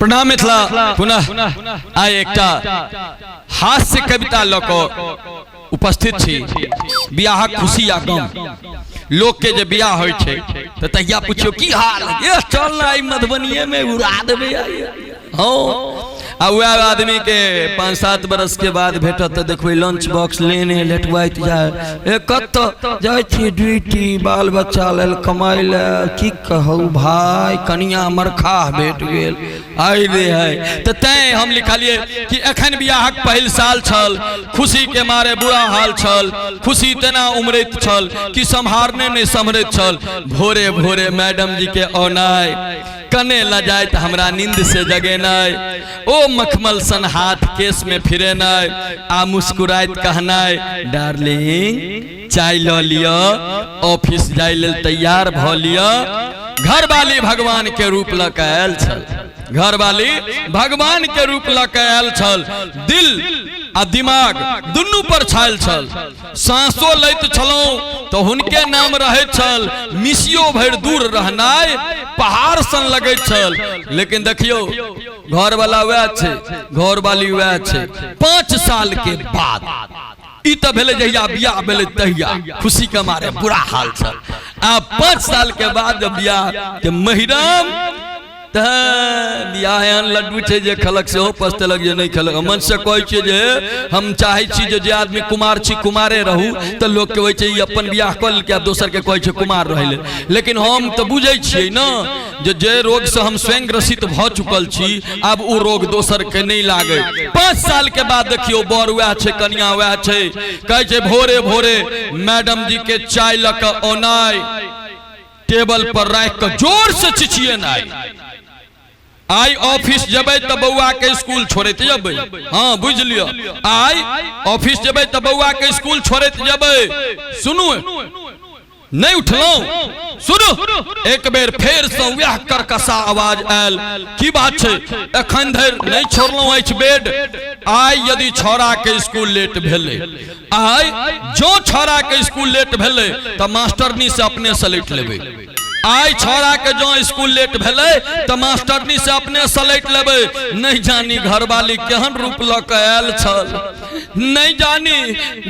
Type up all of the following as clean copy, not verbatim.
प्रणाम मिथिला। पुनः आइ एकटा हास्य कविता लऽ कऽ उपस्थित छी। बियाहक खुशी आ गम। लोक के जे बियाह होइ छै तऽ तहिया पुछियौ की हाल, ए चल ना आइ मधुबनिये में उड़ा देबै आइ। हाँ, आ वएह आदमी के 5-7 बरस के बाद भेटत तऽ देखबै लंच बॉक्स लेने लेटबैत जाय, ए कतऽ जाइ छी ड्यूटी, बाल बच्चा लेल कमाइ लए, की कहू भाय कनिया मरखाह भेट गेल आइ रे है। तऽ तैं हम लिखलियै कि एखन बियाहक पहिल साल छल, खुशी के मारे बुरा हाल छल, खुशी तेना उमड़ैत छल कि सम्हारने नहि सम्हरैत छल। भोरे भोरे मैडम जी के औनाइ, कने लजाइत हमरा नींद से जगेनाइ, ओ मखमल सन हाथ केस में फिरेनाइ आ मुस्कुराइत कहनाइ, डार्लिंग चाय लऽ लिअ, ऑफिस जाय लेल तैयार भऽ लिअ। घरवाली भगवान के रूप लऽ कऽ आयल छल, घरवाली भगवान के रूप लऽ कऽ आयल छल, दिल आ दिमाग दुनू पर छायल छल। साँसो लैत छलहुँ तऽ हुनके नाम रहैत छल, मिसियो भरि दूर रहनाइ पहाड़ सन लगैत छल। लेकिन देखियौ घरवाला वएह छै, घरवाली वएह छै। 5 साल के बाद ई तऽ भेलै जहिया बियाह भेलै तहिया खुशी के मारे बुरा हाल छल। आ 5 साल के बाद जब बियाह के महिराम तऽ बियाह एहन लड्डू छै जे खेलक सेहो पछतेलक, जे नहि खेलक। मन से कहै छियै जे हम चाहै छी जे जे आदमी कुमार छी कुमारे रहू, तऽ लोकके होइ छै ई अपन बियाह कऽ लेलकै आ दोसरके कहै छै कुमार रहै लेल। लेकिन हम तऽ बुझै छियै ने जे जे रोगसँ हम स्वयं ग्रसित भऽ चुकल छी, आब ओ रोग दोसरके नहि लागै। 5 साल के बाद देखियौ बर वएह छै, कनिया वएह छै। कहै छै भोरे भोरे मैडम जी के चाय लऽ कऽ औनाइ, टेबल पर राखि कऽ जोर से चिचियेनाइ, आइ ऑफिस जेबै तऽ बौआ के स्कूल छोड़ैत जेबै। हाँ बुझि लिअ, आइ ऑफिस जेबै तऽ बौआ के स्कूल छोड़ैत जेबै। सुनू नहीं उठलहुँ, सुनू एक बेर फेर से वएह करकसा आवाज आयल, की बात छै एखन धरि नहीं छोड़लहुँ अछि बेड। आइ यदि छौड़ा के स्कूल लेट भेलै, आइ जो छौड़ा के स्कूल लेट भेलै तऽ मास्टरनी से अपने सलटि लेबै। आइ छौड़ा के जो स्कूल लेट भेलै तऽ मास्टरनी से अपने सलटि लेबै। नहीं जानी घरवाली केहन रूप लऽ कऽ आयल छल, नहीं जानी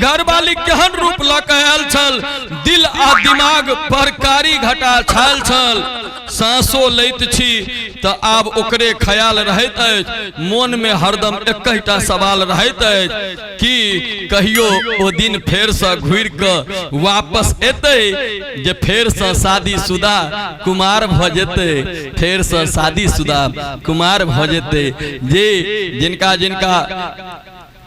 घरवाली केहन रूप लऽ कऽ आयल छल, दिल आ दिमाग पर कारी घटा छायल छल। साँसो लैत छी तऽ आब ओकरे ख्याल रहैत अछि, मोन में हरदम एकहिटा सवाल रहैत अछि कि कहियो ओ दिन फेरसँ घुरि कऽ वापस एतै जे फेरसँ शादीशुदा कुमार भऽ जेतै, फेरसँ शादीशुदा कुमार भऽ जेतै। जे जिनका जिनका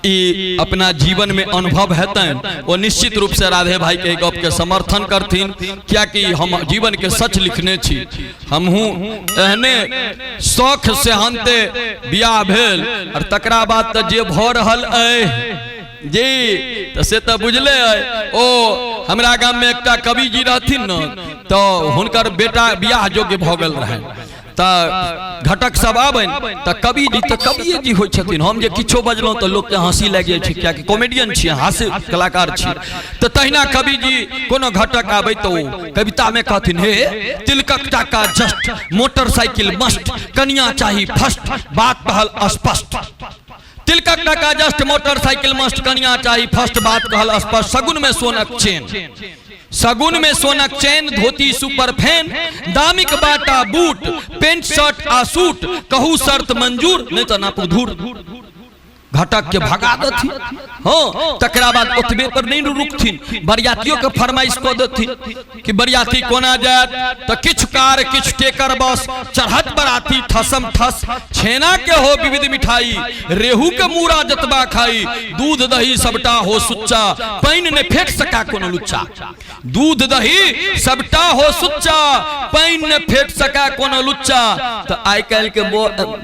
ई अपना जीवन में अनुभव हेतनि ओ निश्चित रूप से राधे भाई के गप के समर्थन करथिन, कियाकि हम जीवन के सच लिखने छी। हमहूँ एहने शौख से हनते बियाह भेल और तकरा बाद तऽ जे भऽ रहल अइ जी तऽ से तऽ बुझले अइ। ओ हमरा गाम में एकटा कवि जी रहथिन ने, तऽ हुनकर बेटा बियाह योग्य भऽ गेल रहनि, तऽ घटक सब आबनि तऽ कवि जी तऽ कविए जी होइ छथिन। हम जे किछो बजलहुँ तऽ लोकके हँसी लागि जाइ छै, कियाकि कॉमेडियन छी, हास्य कलाकार छी। तऽ तहिना कवि जी कोनो घटक आबै तऽ ओ कवितामे कहथिन, हे तिलकक टाका जस्ट, मोटरसाइकिल मस्ट, कनिया चाही फर्स्ट, बात कहल स्पष्ट। तिलकक टाका जस्ट, मोटरसाइकिल मस्ट, कनिया चाही फर्स्ट, बात कहल स्पष्ट। सगुन में सोनक चेन, सगुन में सोनक चेन, धोती सुपर फैन, दामिक बाटा बूट, पेंट शर्ट आ सूट, कहू शर्त मंजूर, नहीं तो नापू धूर। घटक के भगा देथिन। हाँ, तकरा बाद ओतबे पर नहीं रुकथिन, बरियातियों के फरमाइश कऽ देथिन कि बरियाती कोना जायत, तऽ किछु कार किछु टेकर बस, चढ़त बराती ठसम ठस, छेना के हो विविध मिठाई, रेहू के मूड़ा जतबा खाई, दूध दही सबटा हो सुच्चा, पानि ने फेंक सका कोनो लुच्चा, दूध दही सबटा हो सुच्चा, पानि ने फेंक सका कोनो लुच्चा। तऽ आइ काल्हि के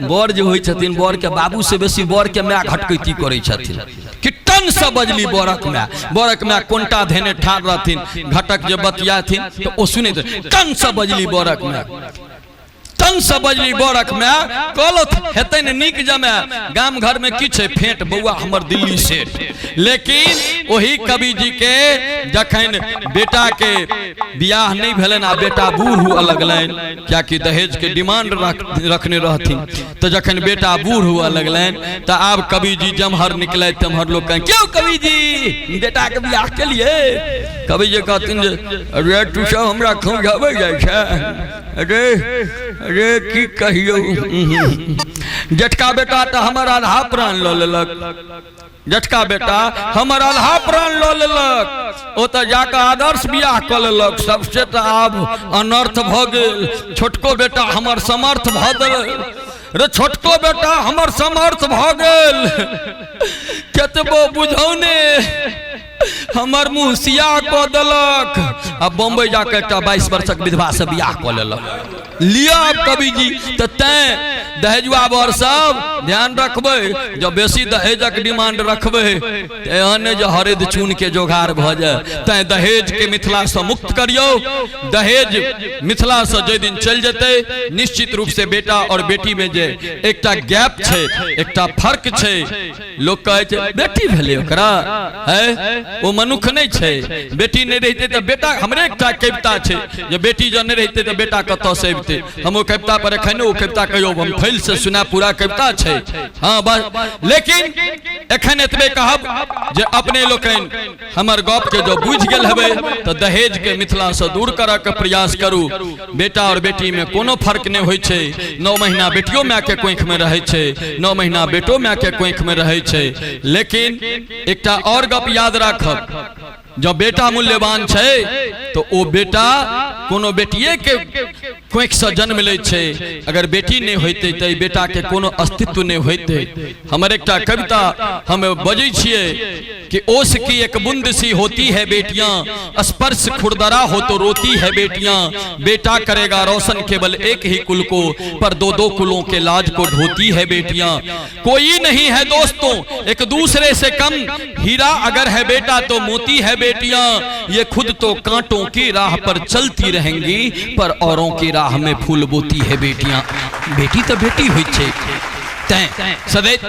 बर जे होइ छथिन, बर के बाबू से बेसी बर के माय घटकैती करै छथिन कि टन से बजली बरक माय, बरक माय कोनटा धेने ठाढ़ रहथिन, घटक जे बतियाथिन तऽ ओ सुनैत, टन से बजली बरक माय, तंग से बजली बरक माय, कहलथ हेतै ने नीक जमाय। गाम घर में की छै फेंट, बौआ हमर दिल्ली सेठ। लेकिन ओही कवि जी के जखन बेटा के बियाह नहीं भेलनि आ बेटा बूढ़ हुअ लगलनि, कियाकि दहेज के डिमांड रखने रहथिन, तो जखन बेटा बूढ़ हुअ लगलनि तऽ आब कवि जी जमहर निकले तमहर लोग कहें, क्यों कवि जी बेटा के बियाह के लिए? कवि जी कहथिन जे अरे तू सब हमरा खौंझाबै जाइ छै, अरे अरे की कहियौ, जेठका बेटा तऽ हमर आधा प्राण लऽ लेलक, जेठका बेटा हमर आधा प्राण लऽ लेलक, ओ तऽ जाकऽ आदर्श बियाह कऽ लेलक, सबसे तऽ आब अनर्थ भऽ गेल, छोटको बेटा हमर समर्थ भऽ गेल रे, छोटको बेटा हमर समर्थ भऽ गेल, केतबो बुझौने हमर मुँह सियाह कऽ देलक, आ बम्बई जाकऽ एकटा 22 वर्षक विधवा से बियाह कऽ लेलक। लिअ आब कवि जी। तऽ तैं दहेजुआ बर सब ध्यान रखबै, जब बेसी दहेजक डिमांड रखबै तऽ एहन नहि जे हरदि चून के जोगार भऽ जाय। तैं दहेज के मिथिला से मुक्त करियौ। दहेज मिथिला से जाहि दिन चलि जेतै, निश्चित रूप से बेटा और बेटी में जे एकटा गैप छै, एकटा फर्क छै, लोक कहै छै बेटी भेलै ओकरा है, ओ मनुख नहि छै, बेटी नहि रहितै तऽ बेटा, हमरे एकटा कविता छै जे बेटी जँ नहि रहितै तऽ बेटा कतऽसँ अबितै। हम ओ कविता पर एखन ओ कविता कहियो हम फैल से सुना, पूरा कविता छै, हाँ बस। लेकिन एखन एतबे कहब जे अपने लोकनि हमर गपके जँ बुझि गेल हेबै तऽ दहेजके मिथिलासँ दूर करऽके प्रयास करू। बेटा और बेटी में कोनो फर्क नहीं होइ छै, 9 महीना बेटियो माय के कोख में रहै छै, 9 महीना बेटो माय के कोख में रहै छै। लेकिन एकटा और गप याद राखब, जब बेटा मूल्यवान छै तो ओ बेटा कोनो बेटिए के कोख से जन्म लै छै, अगर बेटी नहीं होइतै तऽ एहि बेटा के कोनो अस्तित्व नहीं होइतै। हमर एकटा कविता हम बजै छियै कि ओस की एक बूंद सी होती है बेटियां, स्पर्श खुरदरा हो तो रोती है बेटियां, बेटा करेगा रोशन केवल एक ही कुल को, पर दो दो कुलों के लाज को ढोती है बेटियां। कोई नहीं है दोस्तों एक दूसरे से कम, हीरा अगर है बेटा तो मोती है बेटियां, ये खुद तो कांटों की राह पर चलती रहेंगी, पर औरों की राह में फूल बोती है बेटियां। बेटी तो बेटी होइ छै। तैं सदैव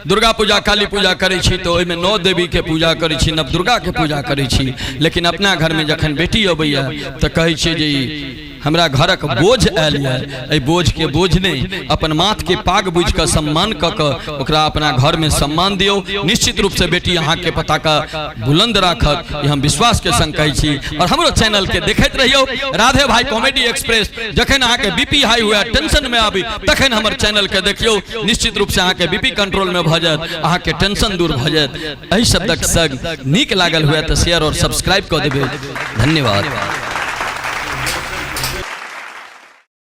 दुर्गा पूजा काली पूजा करै छी तऽ ओहिमे 9 देवी के पूजा करै छी, नव दुर्गा के पूजा करै छी, लेकिन अपना घरमे जखन बेटी अबैया तऽ कहै छियै जे ई हमरा घरक बोझ आयल यऽ, एहि बोझके बोझ नहि, अपन माथके पाग बुझि कऽ सम्मान कऽ कऽ ओकरा अपना घरमे सम्मान दियौ। निश्चित रूपसँ बेटी अहाँके पताका बुलंद राखत, ई हम विश्वासके संग कहै छी। और हमरो चैनलके देखैत रहियौ, राधे भाई कॉमेडी एक्सप्रेस। जखन अहाँके बीपी हाई हुए, टेंशन में आबी, तखन हमर चैनल के देखियौ, निश्चित रूप से अहाँके बीपी कंट्रोल में भऽ जायत, अहाँके टेंशन दूर भऽ जायत। एहि शब्दक संग नीक लागल हुए तऽ शेयर और सब्सक्राइब कऽ देबै। धन्यवाद।